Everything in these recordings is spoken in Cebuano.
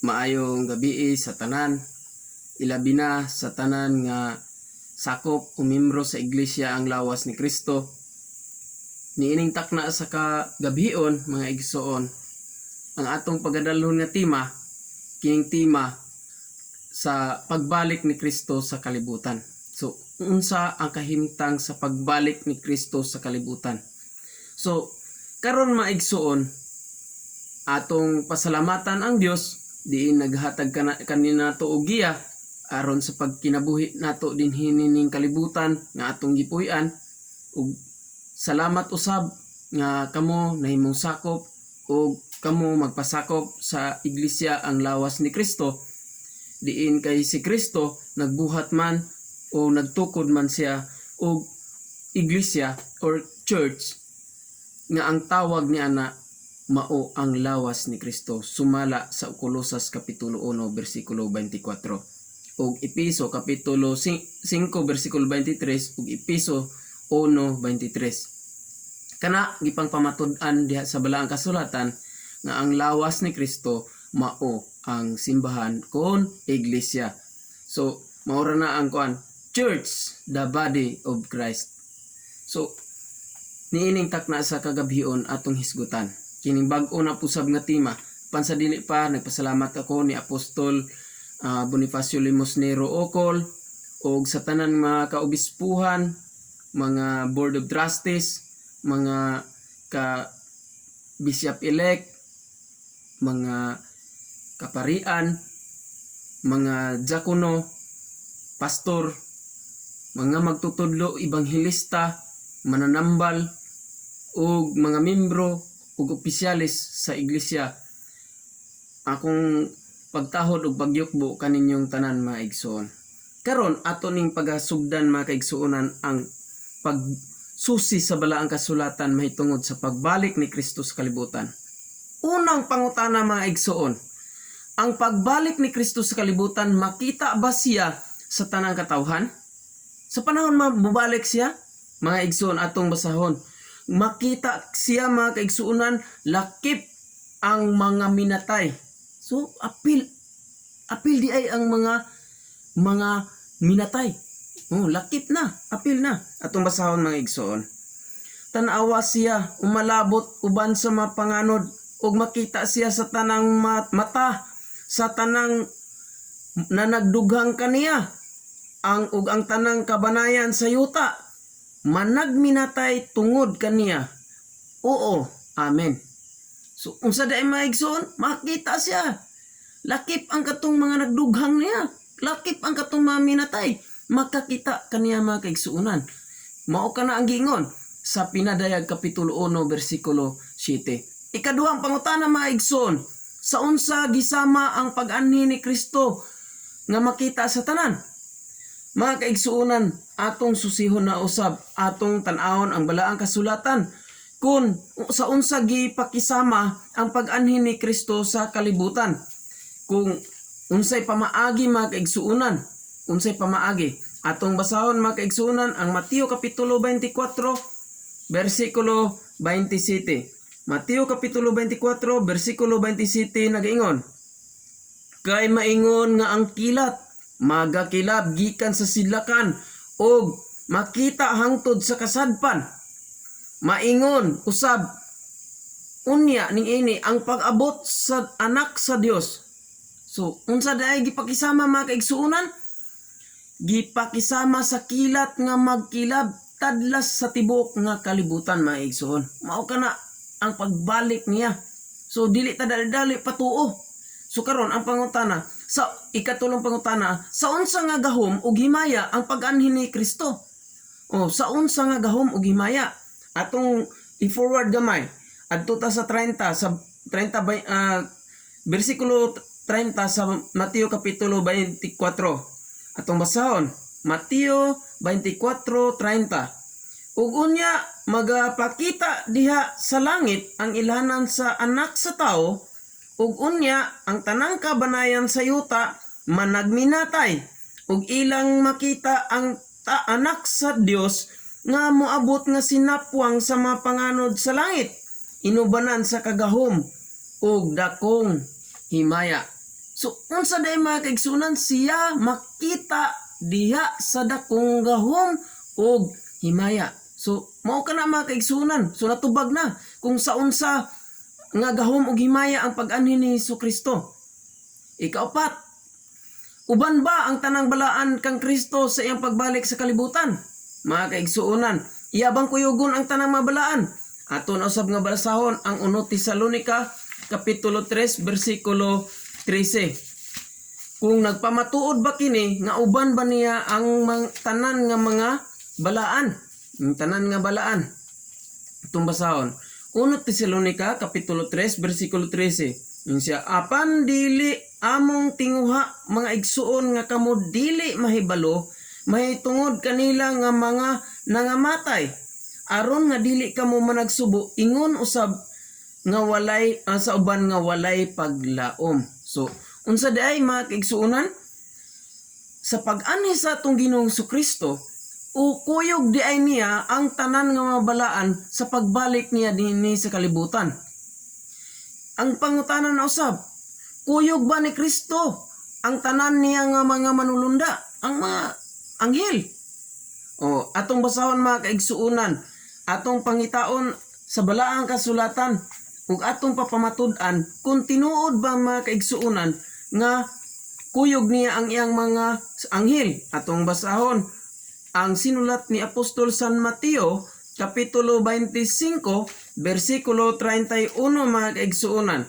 Maayong gabii sa tanan, ilabi na sa tanan nga sakop o membro sa Iglesia ang Lawas ni Kristo. Niining takna sa kagabhion, mga igsoon, ang atong pagadalhon nga tema, kining tema sa pagbalik ni Kristo sa kalibutan. So, unsa ang kahimtang sa pagbalik ni Kristo sa kalibutan? So, karon, mga igsoon, atong pasalamatan ang Dios diin naghatag kana kaninato og giya aron sa pagkinabuhi nato dinhi nining kalibutan nga atong gipuy-an, ug salamat usab nga kamo nahimong sakop ug kamo magpasakop sa Iglesia ang Lawas ni Kristo, diin kay si Kristo nagbuhat man o nagtukod man siya og iglesia or church nga ang tawag niya na mao ang lawas ni Kristo, sumala sa Kolosas kapitulo 1 bersikulo 24 ug Epeso kapitulo 5 bersikulo 23 ug Epeso 1:23. Kana gipang pamatud-an diha sa balaang kasulatan nga ang lawas ni Kristo mao ang simbahan kon iglesia. So mao ra na ang kuan, church, the body of Christ. So niining takna sa kagabhion, atong hisgutan kining bag-o na pusab nga tema. Pan sa dili pa, nagpasalamat ako ni Apostol Bonifacio Limosnero Ocol og sa tanan mga kaobispuhan, mga board of trustees, mga ka bishop elect, mga kaparian, mga diakono, pastor, mga magtutudlo, ebanghelista, mananambal ug mga membro ug opisyales sa iglesia. Akong pagtahod ug pagyukbo kaninyong tanan, mga igsoon. Karon, ato ning pagasugdan, mga kaigsuonan, ang pagsusi sa balaang kasulatan mahitungod sa pagbalik ni Kristo sa kalibutan. Unang pangutana, mga igsoon, ang pagbalik ni Kristo sa kalibutan, makita ba siya sa tanang katawhan? Sa panahon mabalik siya, mga igsoon, atong basahon. Makita siya, mga kaigsuonan, lakip ang mga minatay. So, apil apil di ay ang mga minatay. Oh, lakip na, apil na. Atong basahon, mga igsoon. Tan-awa siya, umalabot uban sa mga panganod ug makita siya sa tanang mata, sa tanang na nagdughang kaniya ang ug ang tanang kabanayan sa yuta managminatay tungod kaniya. Oo, amen. So unsa diay, mga igsoon? Makita siya. Lakip ang katong mga nagdughang niya. Lakip ang katong mga minatay. Makakita kaniya, mga kaigsuonan. Mao kana ang giingon sa Pinadayag kapitulo 1 bersikulo 7. Ikaduhang pangutana, mga igsoon, sa unsa gisama ang pag-anhi ni Kristo nga makita sa tanan? Mga kaigsuonan, atong susihon na usab, atong tan-awon ang balaang kasulatan kung sa unsa gipakisama ang pag-anhi ni Kristo sa kalibutan. Kung unsay pamaagi, mga kaigsuonan, unsay pamaagi. Atong basahon, mga kaigsuonan, ang Mateo kapitulo 24 bersikulo 27. Mateo kapitulo 24 bersikulo 27 nagaingon, "Kay maingon nga ang kilat magakilab gikan sa sidlakan og makita hangtod sa kasadpan. Maingon usab unya ning ini ang pag-abot sa Anak sa Dios." So unsa diay gipakisama, mga kaigsuonan? Gipakisama sa kilat nga magkilab tadlas sa tibuok nga kalibutan, mga igsoon. Mao kana ang pagbalik niya. So dili ta dali-dali patuo. So karon, ang pangutana, sa ikatulong pangutana, sa unsa nga gahom ug himaya ang pag-anhi ni Kristo? Oh, sa unsa nga gahom ug himaya? Atong i-forward gamay. Adto ta sa 30, sa 30 ba, bersikulo 30 sa Mateo kapitulo 24. Atong basahon, Mateo 24:30. "Ug unya magapakita diha sa langit ang ilhanan sa Anak sa Tao, ug unya ang tanang kabanayan sa yuta managminatay ug ilang makita ang Anak sa Dios nga moabot nga sinapwang sa mga panganod sa langit inubanan sa kagahom ug dakong himaya." So unsa day, mga kaigsunan? Siya makita diha sa dakong gahom og himaya. So mao kana, mga kaigsunan. So natubag na kung sa unsa nga gahom og himaya ang pag-anhi ni Hesus Kristo. Ikaupat, uban ba ang tanang balaan kang Kristo sa iyang pagbalik sa kalibutan? Mga kaigsuonan, iya bang kuyugon ang tanang mga balaan? Ato na usab nga basahon ang 1 Tesalonica kapitulo 3 bersikulo 13. Kung nagpamatuod ba kini nga uban ba niya ang tanan nga mga balaan? Ang tanan nga balaan. Itong basahon. 1 Tesalonica kapitulo 3 bersikulo 13. Yun siya, "Apan dili among tinguha, mga igsuon, nga kamo dili mahibalo mahitungod kanila nga mga nangamatay, aron nga dili kamo managsubo ingon usab nga walay sa uban nga walay paglaom." So unsa diay, mga kaigsuonan? Sa pag-anhi sa atong Ginoong Kristo, ukuyog diay niya ang tanan nga mga balaan sa pagbalik niya dinhi sa kalibutan. Ang pangutana na usab, kuyog ba ni Kristo ang tanan niya nga mga manulunda, ang mga anghel? O atong basahon, mga kaigsuonan, atong pangitaon sa balaang kasulatan ug atong papamatud-an kung tinuod ba, mga kaigsuonan, nga kuyog niya ang iyang mga anghel. Atong basahon ang sinulat ni Apostol San Mateo kapitulo 25 bersikulo 31, mga kaigsuonan.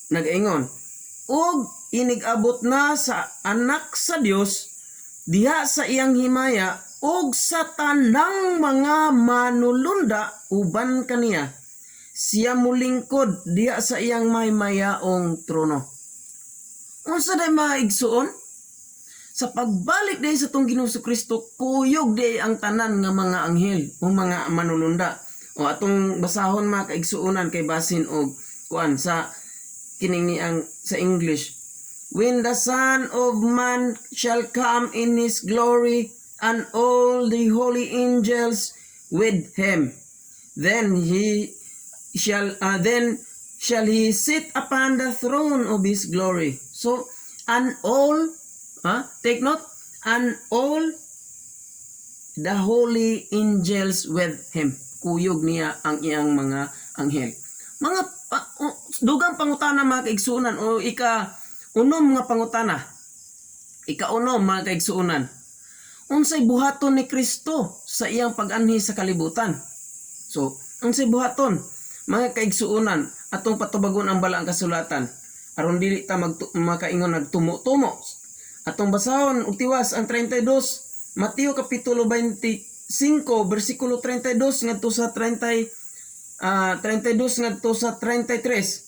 Nagaingon, "Ug inig-abot na sa Anak sa Dios diha sa iyang himaya ug sa tanang mga manulunda uban kaniya, siya mulingkod diha sa iyang mahimayaong trono." Unsa day, mga igsuon? Sa pagbalik day sa atong Ginoong Kristo, kuyog day ang tanan nga mga anghel o mga manulunda. O atong basahon, mga kaigsuonan, kay basin og kuan sa kining ni ang sa English. "When the Son of Man shall come in his glory and all the holy angels with him, then shall he sit upon the throne of his glory." So and all, take note, and all the holy angels with him. Kuyog niya ang iyang mga anghel. Mga dugang pangutana, mga kaigsuonan, o ika unom nga pangutana. Ika-unom, mga kaigsuonan. Unsay buhaton ni Kristo sa iyang pag-anhi sa kalibutan? So, unsay buhaton? Mga kaigsuonan, atong patubagon ang balaang kasulatan aron dili ta makaingon nagtumo-tumo. Atong basahon og tiwas ang 32, Mateo kapitulo 25 bersikulo 32 ngadto sa 32 ngadto sa 33.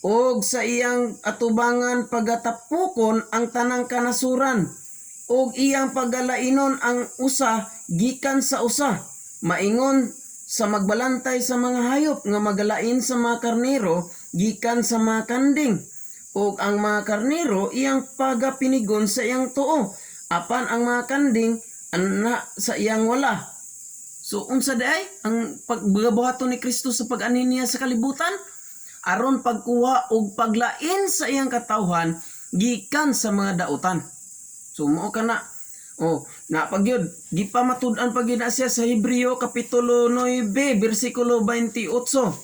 "Og sa iyang atubangan pagatapukon ang tanang kanasuran ug iyang pagalainon ang usa gikan sa usa, maingon sa magbalantay sa mga hayop nga magalain sa mga karnero gikan sa mga kanding. Ug ang mga karnero iyang pagapinigon sa iyang tuo, apan ang mga kanding ana sa iyang wala." So unsa diay ang pagbuhaton ni Kristo sa pag-anhi niya sa kalibutan? Aron pagkuha og paglain sa iyang katawhan gikan sa mga dautan. So mao kana. Oh, napagyod gipamatud-an pa gyud na siya sa Hebreo kapitulo 9 bersikulo 28.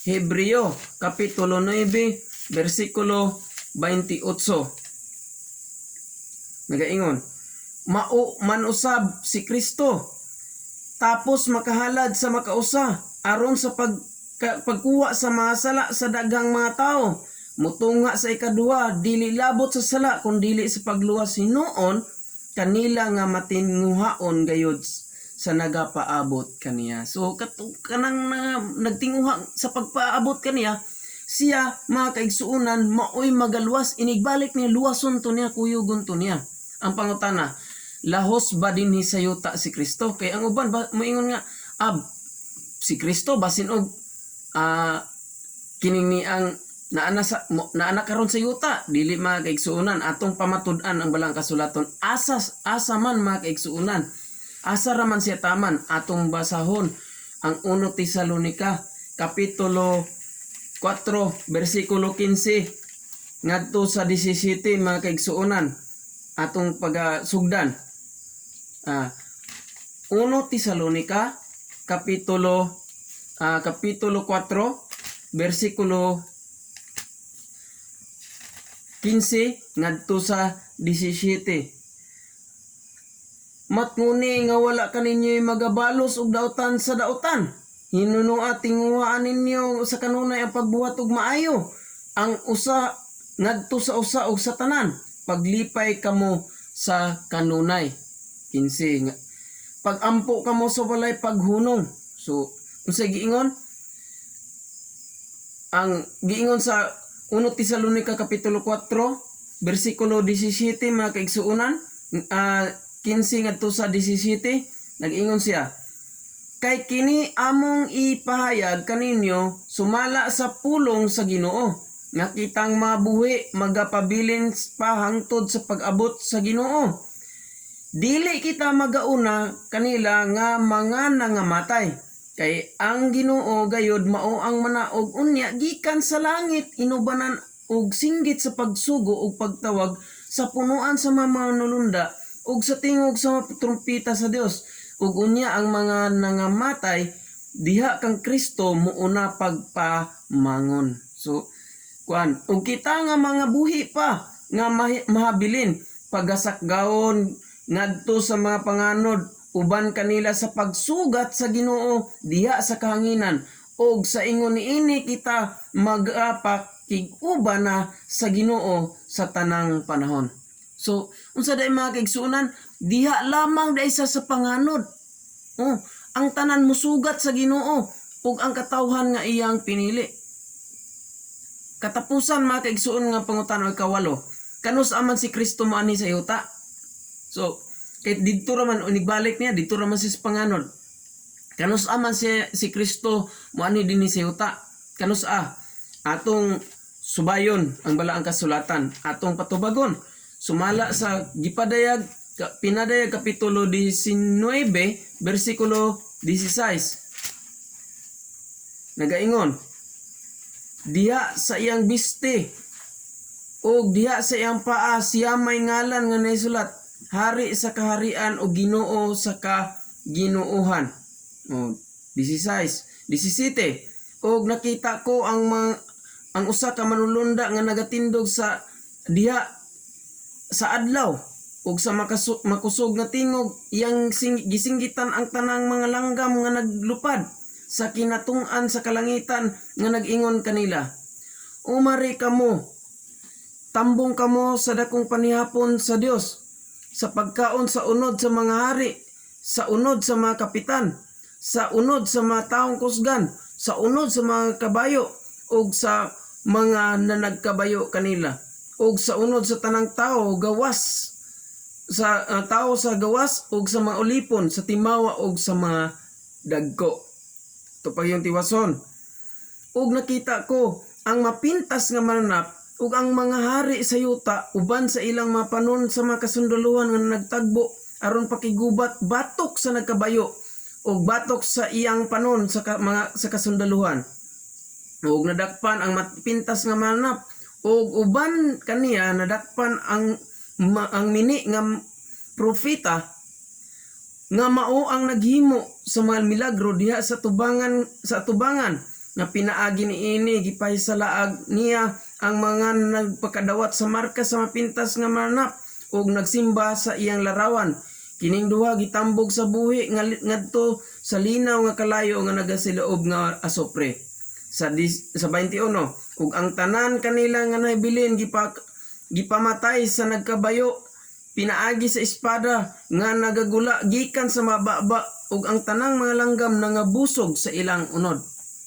Hebreo kapitulo 9 bersikulo 28. Nagaingon, "Mao man usab si Kristo tapos makahalad sa makausa aron sa pagkuha sa mga sala sa daghang mga tao. Mutunga sa ikaduha, dili labot sa sala kun dili sa pagluwas hinuon kanila nga matinguhaon gayud sa nagapaabot kaniya." So kanang nagtinguha sa pagpaabot kaniya, siya, mga kaigsuonan, maoy magaluwas inigbalik niya, luwason to niya, kuyugon to niya. Ang pangutana, lahos ba dinhi sa yuta si Kristo? Kay ang uban ba moingon nga si Kristo basin og kining ni ang naana karon sa yuta. Dili, mga kaigsuonan. Atong pamatud-an ang balaang kasulaton. Asa man, mga kaigsuonan? Asa ra man siya taman? Atong basahon ang 1 Tesalonica kapitulo 4 bersikulo 15. ngadto sa 17, mga kaigsuonan, atong pagasugdan. 1 Tesalonica kapitulo 4 bersikulo 15 ngadto sa 17. Matnguni nga wala kaninyo'y magabalos og dautan sa dautan. Hinunua, tinguhaan ninyo sa kanunay ang pagbuhat og maayo. Ang usa ngadto sa usa og sa tanan. Paglipay kamo sa kanunay. 15 nga. Pagampo kamo sa walay paghunong. So, unsay giingon? Ang giingon sa 1 Tesalonica kapitulo 4 bersikulo 17, mga kaigsuonan, 15 ngadto sa 17, nag-ingon siya, "Kay kini among ipahayag kaninyo sumala sa pulong sa Ginoo, nga kitang mabuhi magapabilin pa hangtod sa pag-abot sa Ginoo. Dili kita magauna kanila nga mga nangamatay. Kay ang Ginoo gayud mao ang manaog unya gikan sa langit inubanan og singgit sa pagsugo ug pagtawag sa punuan sa mga manulunda ug sa tingog sa mga trumpeta sa Dios, ug unya ang mga nangamatay diha kang Kristo muuna pagpamangon." So kuan, ug kita nga mga buhi pa nga mahabilin pagasakgawon ngadto sa mga panganod uban kanila sa pagsugat sa Ginoo diha sa kahanginan, ug sa ingon niini kita magapakig-uban na sa Ginoo sa tanang panahon. So, unsa day, mga kaigsuonan, diha lamang day sa panganod. Oh, ang tanan musugat sa Ginoo ug ang katawhan nga iyang pinili. Katapusan, mga kaigsuon, nga pangutana, kawalo. Kanus-a man si Kristo moanhi sa yuta? So, kay didto ra man unigbalik niya, didto ra man siya sa panganod. Kanus-a man si Kristo moanhi dinhi sa yuta? Kanus-a? Atong subayon ang balaang kasulatan, atong patubagon. Sumala sa gipadayag pinadayag kapitulo 19 bersikulo 16. Nagaingon, "Diha sa iyang biste ug diha sa iyang paa siya may ngalan nga naisulat, Hari sa kaharian ug Ginoo sa kaginoohan." Oh, 16, 17. "Ug nakita ko ang usa ka manulunda nga nagatindog sa diha sa adlaw, ug sa makusog nga tingog iyang gisinggitan ang tanang mga langgam nga naglupad sa kinatung-an sa kalangitan nga nag-ingon kanila, 'Umari kamo, tambong kamo sa dakong panihapon sa Dios sa pagkaon sa unod sa mga hari, sa unod sa mga kapitan, sa unod sa mga taong kusgan, sa unod sa mga kabayo ug sa mga nanagkabayo kanila, ug sa unod sa tanang tao gawas sa tao sa gawas ug sa mga ulipon, sa timawa ug sa mga dagko.'" Ito pa yung tiwason. "Ug nakita ko ang mapintas nga mananap ug ang mga hari sa yuta uban sa ilang mga panon sa mga kasundaluhan nga nagtagbo aron pakigubat batok sa nagkabayo ug batok sa iyang panon sa mga sa kasundaluhan. Ug nadakpan ang mapintas nga mananap ug uban kaniya nadakpan ang mini nga propeta nga mao ang naghimo sa mga milagro diha sa tubangan nga pinaagi niini gipahisalaag niya ang mga nagpakadawat sa marka sa mapintas nga mananap ug nagsimba sa iyang larawan. Kining duha gitambog sa buhi nga ngadto sa linaw nga kalayo nga nagasilaob nga asupre." Sa 21, "Ug ang tanan kanila nga nabilin gipamatay sa nagkabayo pinaagi sa espada nga nagagula gikan sa mababa, ug ang tanang mga langgam nangabusog sa ilang unod."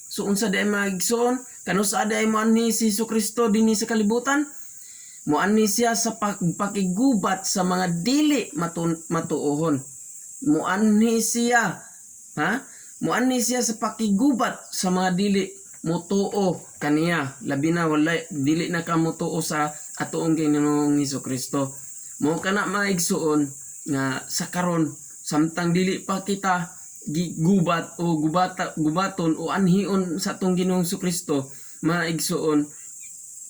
So unsa diay, mga igsoon, kanus-a diay moanhi si Kristo dinhi sa kalibutan? Moanhi siya sa pagpakigubat sa mga dili matuohon. Moanhi siya, ha? Moanhi siya sa pakigubat sa mga dili motuo kaniya. Labi na wala dili na ka motuo sa atoong Ginoong Kristo. Mo kana, mga igsuon, nga sa karon samtang dili pa kita gigubat o gubata, gubaton o anhion sa atong Ginoong Kristo, mga igsuon,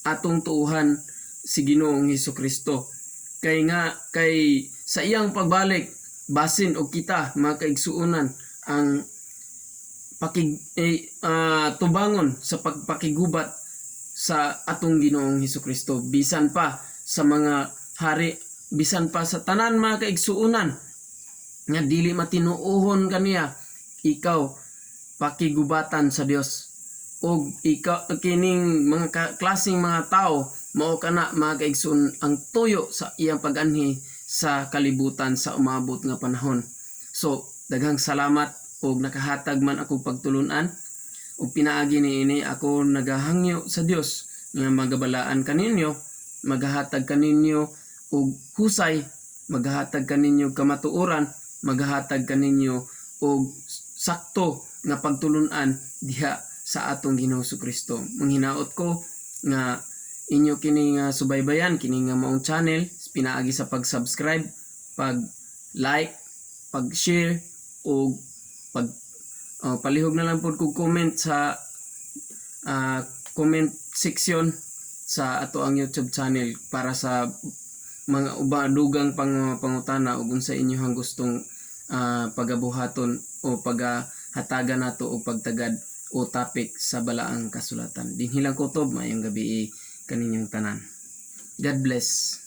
atong tuuhan. si Ginoong Kristo. Kay nga kay sa iyang pagbalik, basin og kita, mga kaigsuonan, ang pakig eh, tubangon sa pagpakigubat sa atong Ginoong Kristo, bisan pa sa mga hari, bisan pa sa tanan, mga kaigsuonan, nga dili matinuohon kaniya. Ikaw pakigubatan sa Dios og ikaw kining mga klaseng mga tao, mao kana, mga kaigsuon, ang tuyo sa iyang pag-anhi sa kalibutan sa umabot nga panahon. So daghang salamat og nakahatag man ako pagtulunan ug pinaagi niini ako nagahangyo sa Dios nga magabalaan kaninyo, magahatag kaninyo og husay, magahatag kaninyo kamatuoran, magahatag kaninyo og sakto nga pagtulunan diha sa atong Ginoo Kristo. Manghinaot ko nga inyo kini nga subaybayan kini nga maong channel pinaagi sa pag-subscribe, pag-like, pag-share ug pag palihog na lang pod kog comment sa comment section sa ato ang YouTube channel para sa mga uba dugang pang mga pangutana ug unsa inyohang gustong pagabuhaton o pagahatagan nato og pagtagad o topic sa balaang kasulatan. Dinhi lang kutob, maayong gabi kaninyong tanan. God bless.